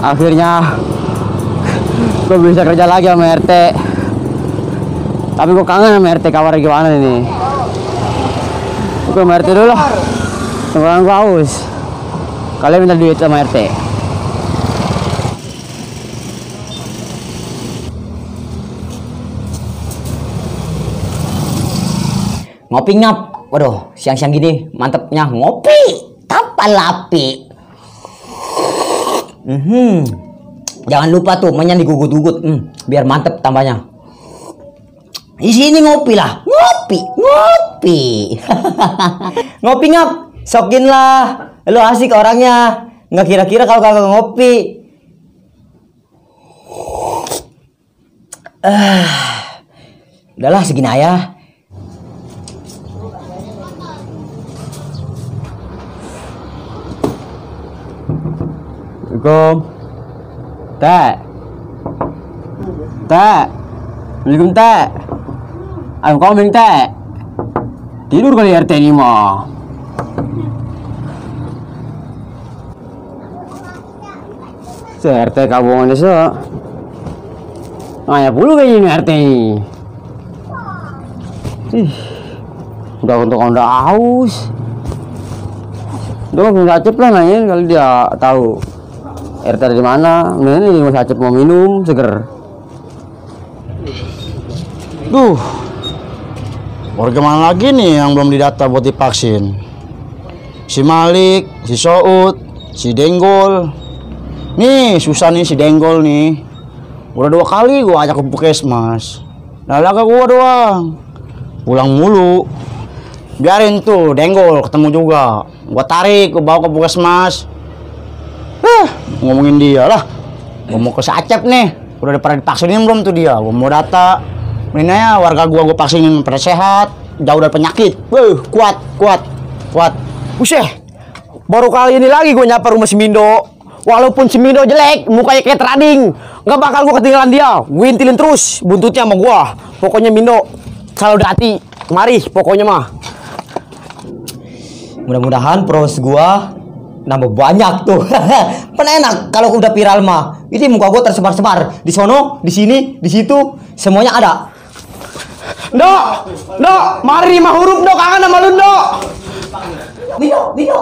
Akhirnya gue bisa kerja lagi sama RT. Tapi gue kangen sama RT, kabarnya gimana ini? Gue sama RT dulu lah. Sekarang gue haus. Kalian minta duit sama RT. Ngopi ngap. Waduh, siang-siang gini mantepnya ngopi tanpa lapi. Jangan lupa tuh mainnya digugut-gugut, biar mantep tambahnya. Di sini ngopi lah, ngopi. Ngopi ngap, sokin lah. Lu asik orangnya, nggak kira-kira kalau kagak ngopi. Udahlah segini aja. Assalamualaikum. Teh. Assalamualaikum teh. I'm coming teh. Tidur kali RT ini mah. RT kabungan desa. Nanya puluh kayaknya ini RT ini. Udah haus. Udah nggak acep lah nanya kali dia tahu RT dari mana. Ini Mas Acep mau minum seger. Duh, warga mana lagi nih yang belum didata buat divaksin? Si Malik, si Soud, si Denggol. Nih susah nih si Denggol nih. Udah 2 kali gua ajak ke puskesmas. Nah laga gua doang. Pulang mulu. Biarin tuh Denggol ketemu juga. Gua tarik, gua bawa ke puskesmas. Ngomongin dia lah. Gua mau ke si Acep nih. Udah pernah divaksin belum tuh dia? Gua mau data. Ini ya warga gua vaksinin pada sehat, jauh dari penyakit. Kuat. Buset, baru kali ini lagi gue nyapa rumah si Mindo. Walaupun si Mindo jelek, mukanya kayak trading, nggak bakal gue ketinggalan dia. Gue intilin terus buntutnya sama gue. Pokoknya Mindo selalu di hati. Mari, pokoknya mah. Mudah-mudahan pros gua nambah banyak tuh. Kan enak kalau udah viral mah. Ini muka gua tersebar-sebar di sono, di sini, di situ, semuanya ada. Dok, mari mah huruf dok, kangen sama lu dok. Mindo.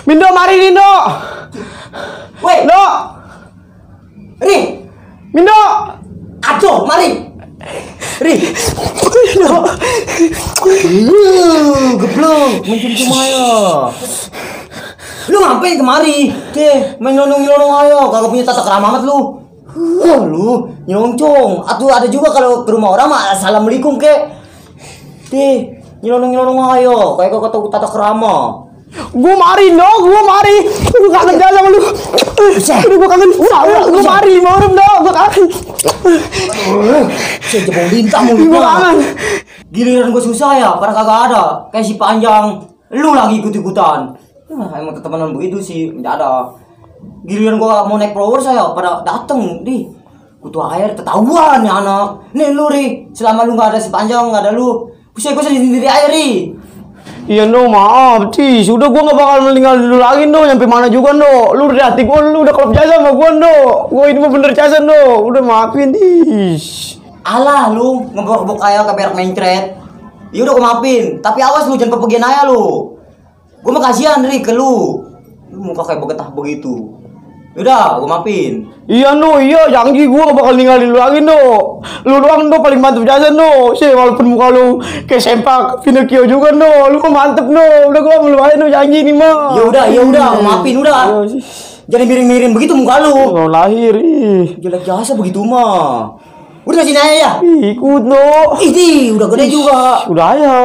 Mindo, mari Mindo. Woi, Dok. Ri. Mindo. Aduh, mari. Ri. Dok. Geblok, mencium-cium ayo. Lu ngapain kemari? Main nyelonong-nyelonong ayo, kagak punya tata krama amat lu. Lu nyelonong. Atuh ada juga kalau ke rumah orang mah assalamualaikum kek. Nyelonong ayo, kayak kau kata tata krama. Gue mari dong, gue kangen jalan sama lu. Gue kangen. Gue mari 5 orang dong, gue kangen. Saya jebol lintang mulu. Gue kangen. Giliran gue susah ya, pada kagak ada. Kayak si Panjang, lu lagi ikut-ikutan. Emang teman begitu sih, nggak ada. Giliran gue mau naik flower saya, pada dateng di butuh air, ketahuan ya anak. Nih lu Ri, selama lu nggak ada si Panjang, nggak ada lu, bisa gue sendiri air Ri. Iya no, maaf Cis, udah gue gak bakal meninggal dulu lagi no, nyampe mana juga no. Lu udah hati gue, lu udah klop jasa sama gue no. Gue ini mah bener jasa no, udah maafin Cis. Alah lu, ngebok-bok kayak berak mencret. Ya udah gue maafin, tapi awas lu jangan kepegian aja lu. Gue mah kasihan Ri ke lu. Lu muka kayak begetah begitu. Udah, gue maafin. Iya no, janji gue gak bakal ninggalin lu lagi no. Lu doang no paling mantep jasa no. Sih walaupun muka lu kayak sempak Pinocchio juga no, lu kok mantep no. Udah gue meluarin no, janji nih mah. Ya udah, maafin udah. Jangan miring-miring begitu muka lu. Oh, lahir jelek jasa begitu mah. Udah sini aja ya. Ikut no. Ini udah gede juga. Udah ya.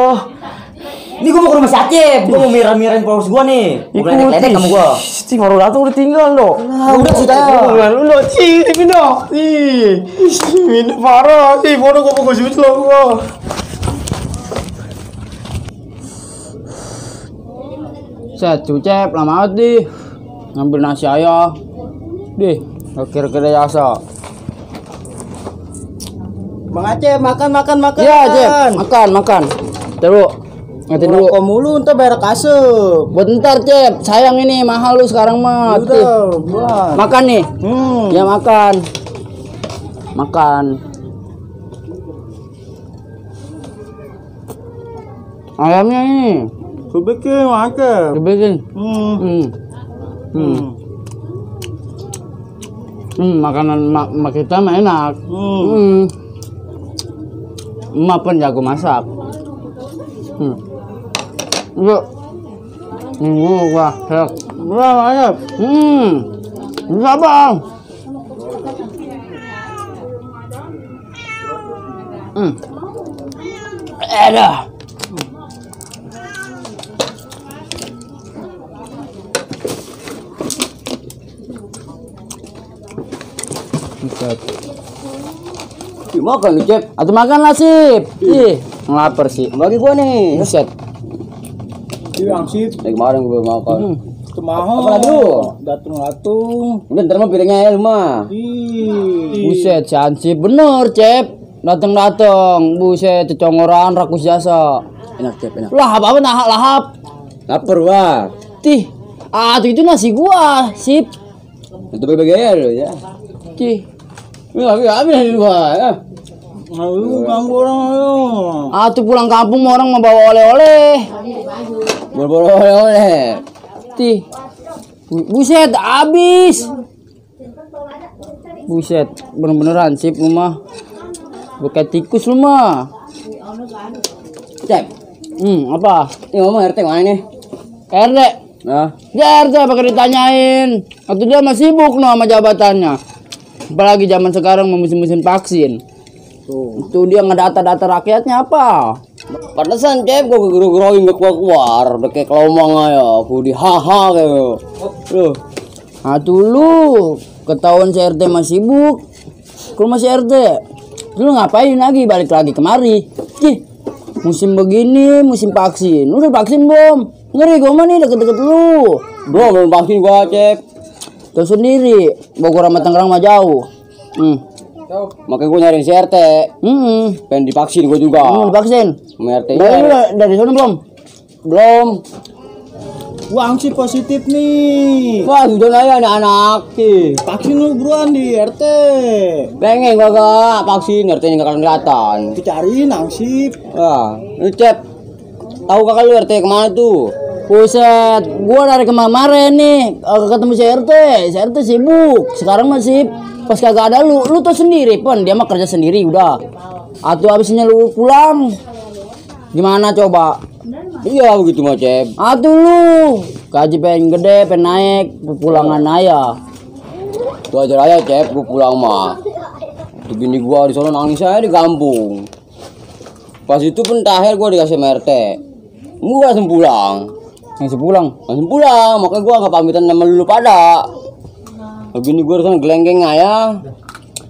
Ini gue mau ke rumah si Acep, gue mau miran-miran followers gue nih. Gue ledek sama gue. Cing baru datang udah tinggal no. Udah sudah. Lu no, cing, Mindo. Mindo parah, foto gue mau gue lo gue. Set, Cucep, lama amat di ngambil nasi ayah. Dih, gak kira-kira jasa. Bang Acep, makan. Iya, Acep, makan. Terus. Ngerti dulu. Rokok mulu entar bayar kasep. Buat ntar Cep, sayang ini mahal lu sekarang mah. Tih. Udah, buat. Makan nih. Ya makan. Makan. Ayamnya ini. Kubikin makan. Dibikin. Makanan mak kita mah enak. Emak pun jago masak. Yuk. Wah, enak. Wah, ayam. Bisa bang. Edah. Makan lu, Cep. Atau makan lah Sip. Ih, ngelapar sih. Bagi gua nih. Buset. Yang sip. Dari kemarin gua makan. Kemahal. Apa lagi lu? Datung-datung. Udah ntar mah piringnya ya lu mah. Buset, si Ansip bener, Cep. Dateng-dateng, buset, cecongoran rakus jasa. Enak, Cep, enak. Lahap apa lahap? Lapar wah. Tih, itu nasi gua, Sip. Itu bagi ya lu ya. Tih, Ini lagi habis dari gua. Ya. Ayo, ganggu orang ayo. tuh pulang kampung orang mau bawa oleh-oleh. Boro-boro oleh. Tih, buset, habis. Buset, bener-beneran Sip lu mah. Bukan tikus lu mah. Cep. Apa? Ini ngomong RT mana nih? RT. Nah, Dia RT pakai ditanyain. Atau dia masih sibuk no sama jabatannya. Apalagi zaman sekarang mesin vaksin. Tuh dia ngedata-data rakyatnya apa? pantesan Cep gua gero-geroin gak keluar. Udah kayak kelomang aja. Aku di haha kayak. Loh. Lu ketahuan si RT masih sibuk. Kalau masih RT, lu ngapain lagi balik lagi kemari? Ih, musim begini, musim vaksin. Lu udah vaksin belum? Ngeri gua mah nih deket-deket lu. Belum vaksin gua, Cep. Tahu sendiri, Bogor sama Tangerang mah jauh. Makanya gua nyariin si RT. Pengen divaksin gua juga. Divaksin. Sama RT Dari sana belum? belum. Wang sih positif nih. Wah, sudah nanya anak-anak sih. Vaksin lu buruan di RT. Pengen gua gak vaksin, RT-nya gak akan kelihatan. Dicariin angsip. Wah, lu Cep. Tahu kakak lu RT kemana tuh? Buset, gua dari kemarin nih ketemu si RT. Si RT sibuk. Sekarang masih pas kagak ada lu tuh sendiri pun dia mah kerja sendiri udah. Atau habisnya lu pulang. Gimana coba? Iya begitu mah Cep. Lu gaji pengen gede, pengen naik, pulangan aja. Tuh aja aja Cep, gua pulang mah. Tuh bini gua di sana nangis aja di kampung. Pas itu pun terakhir gua dikasih MRT. Gua langsung pulang. Langsung pulang. Makanya gua nggak pamitan sama lu pada. Bini gua di sana gelenggeng aja.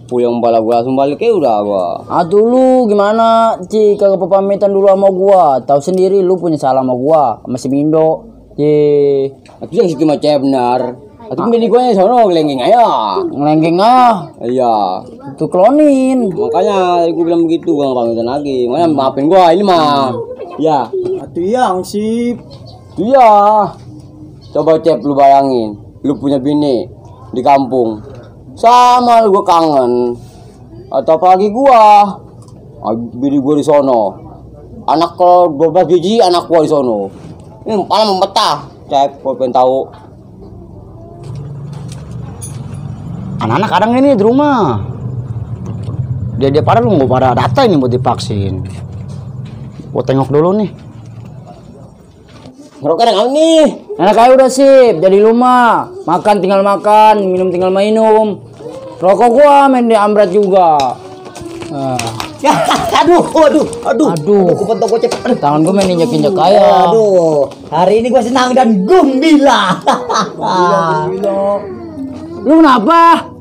Pulang bala gua langsung balik udah gua. Lu gimana? Kagak pamitan dulu sama gua. Tahu sendiri lu punya salah sama gua, sama si Mindo. Aku yang situ mah Cep benar. Atau bini gua yang sono gelenggeng aja. Ngelenggeng aja. Iya. Itu klonin. Makanya gua bilang begitu, gua nggak pamitan lagi. Makanya maafin gua ini mah. Ya. Atuh yang sip. Iya. Coba Cep lu bayangin, lu punya bini di kampung. Sama lu gua kangen. Atau apalagi gua. Bini gua di sono. Anak ke 12 biji anak gua di sono. Ini malah membetah. Cep, gua pengen tahu. Anak-anak kadang ini di rumah. Dia pada lu mau pada data ini buat divaksin. Gua tengok dulu nih. Ngerokok enak nih. Enak aja udah Sip, jadi rumah. Makan tinggal makan, minum tinggal minum. Rokok gua main di Ambrat juga. Aduh. Kupentok gua cepet. Tangan gua main injek-injek kayak. Aduh. Hari ini gua senang dan gembira. Lu kenapa?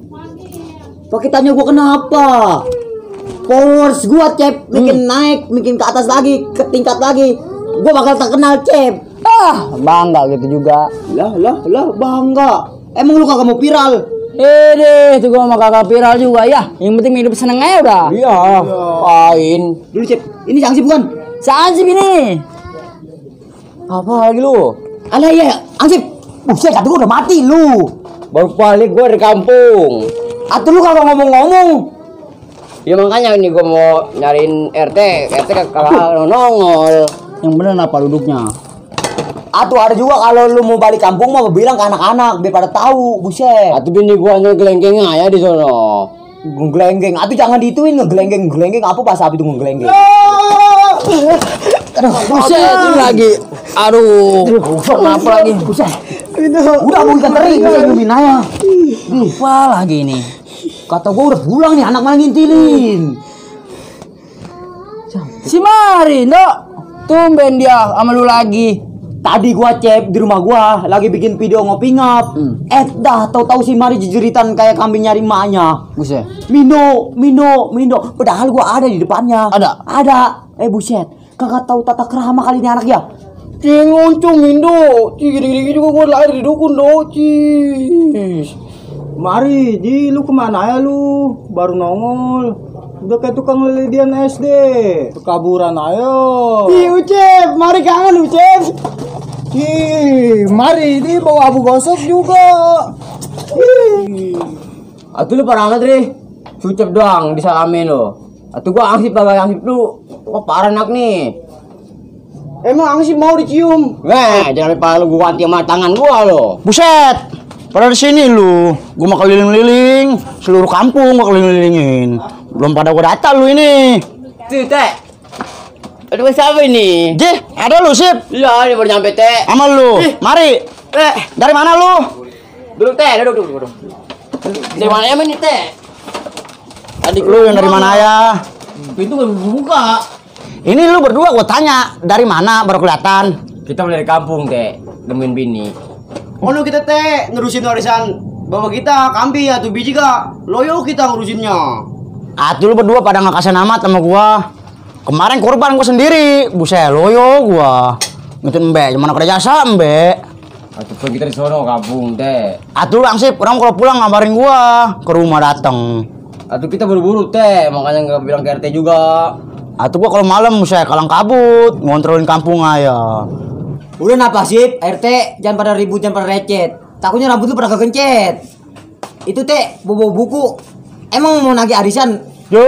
Pakai tanya gua kenapa? Followers gua Cep bikin naik, bikin ke atas lagi, ke tingkat lagi. Gua bakal terkenal Cep. Bangga gitu juga. Lah bangga. Emang lu kagak mau viral? Deh, itu gua sama kakak viral juga ya. Yang penting hidup seneng aja udah. Iya. Pain. Dulu Cep, ini sanksi bukan? Saan sih ini? Apa lagi lu? Alah ya, Ansip. Buset, kata gua udah mati lu. Baru balik gua dari kampung. Atuh lu kalau ngomong-ngomong. Ya makanya ini gua mau nyariin RT. RT kagak nongol. Yang bener apa duduknya? Atuh ada juga kalau lu mau balik kampung mah bilang ke anak-anak biar pada tahu. Buset. Atuh bini gua ngegelengkeng aja di sono. Ngegelenggeng. Atuh jangan diituin ngegelenggeng apa bahasa apa itu ngegelenggeng? Aduh, buset ini lagi. Aduh, kenapa lagi? Buset. Udah mau ikan teri bisa nyumin aja. Lupa lagi ini. Kata gua udah pulang nih anak malah ngintilin. Si Mari, Dok. Tumben dia sama lu lagi. Tadi gua cep di rumah gua lagi bikin video ngopi ngap. Dah tahu-tahu si Mari jejeritan kayak kambing nyari emaknya. Buset. Mino. Padahal gua ada di depannya. Ada. Buset. Kagak tahu tata kerama kali ini anak ya. Cing loncong Indo. Gini-gini juga gua lahir di dukun, Dok. Mari, Ji, lu kemana ya lu? Baru nongol. Udah kayak tukang leledian SD. Kaburan ayo. Ucep, Mari kangen Ucep. Mari, ini bawa abu gosok juga. Atuh lu parah amat, Ri. Ucep doang disalamin lo. Atuh gua angsip lu. Wah, parah anak nih. Emang angsip mau dicium? Jangan lupa lu gua ganti sama tangan gua lo. Buset. Pada di sini lu. Gua mau keliling-liling, seluruh kampung gua keliling-lilingin. Belum pada gua data lu ini. Tuh, Teh. Aduh, siapa ini? Ji, ada lu, Sip. Iya, ini baru nyampe, Teh. Sama lu. Mari. Dari mana lu? Duduk, Teh. Duduk. Dari mana emang ini, Teh? Adik lu yang dari mana ya? Pintu gak buka. Ini lu berdua gua tanya, dari mana baru kelihatan? Kita dari kampung, Teh. Nemuin bini. Oh lu kita teh nerusin warisan bapak kita kambing ya tuh biji kak loyo kita ngurusinnya. Atuh lu berdua pada nggak kasih nama sama gua. Kemarin korban gua sendiri, buset loyo gua. Ngitun Mbe, gimana kerja jasa Mbe? Atuh kita di sono kampung, Teh. Atuh lu angsip, orang kalau pulang ngabarin gua ke rumah dateng. Atuh kita buru-buru, Teh. Makanya nggak bilang ke RT juga. Atuh gua kalau malam buset kalang kabut, ngontrolin kampung aja. Udah napa sih RT jangan pada ribut jangan pada recet. Takutnya rambut lu pada kegencet. Itu teh bobo buku. Emang mau nagih arisan? Yo,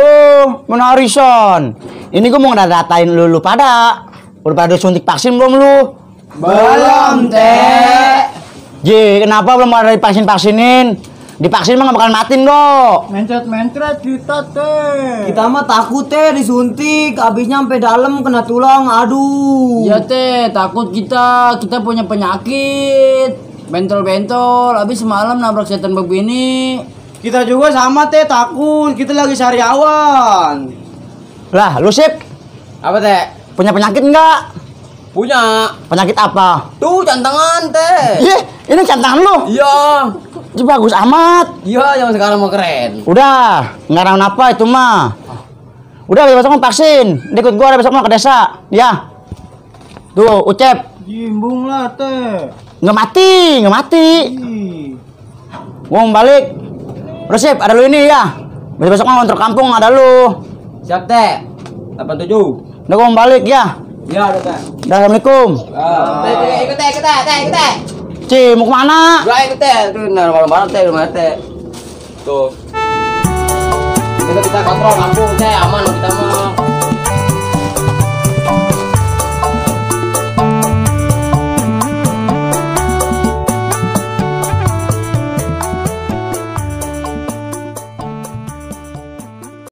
mana arisan? Ini gua mau ngadatain lu pada. Udah pada suntik vaksin belum lu? Belum teh. Ji, kenapa belum ada divaksin-vaksinin? Divaksin mah gak bakal matiin kok. Mencret kita teh. Kita mah takut teh disuntik, abisnya sampai dalam kena tulang. Aduh. Iya, Teh. Takut kita punya penyakit. Bentol-bentol. Habis semalam nabrak setan begini. Kita juga sama teh takut. Kita lagi sariawan. Lah, lu Sip, Apa, Teh? punya penyakit enggak? Punya. Penyakit apa? Tuh, cantangan, Teh. Ih, ini cantangan lu. Iya. Ini bagus amat. Iya, yang sekarang mau keren. Udah, ngarang apa itu mah. Udah, besok mau vaksin. Dia ikut gua besok mau ke desa. Ya. Tuh, Ucep. Jimbung lah teh. Nggak mati. Gua mau balik. Udah Sip, ada lu ini ya. Besok mau ngontrol kampung ada lu. Siap, Teh. 87. Udah gua mau balik ya. Iya, ada, Teh. Udah, Assalamualaikum. Ikut, Teh. Ci, mau kemana? Udah, ikut, Teh. Tuh, malam-malam, Teh. Rumah, Teh. Tuh. Kita kontrol kampung, Teh. Aman kita mah.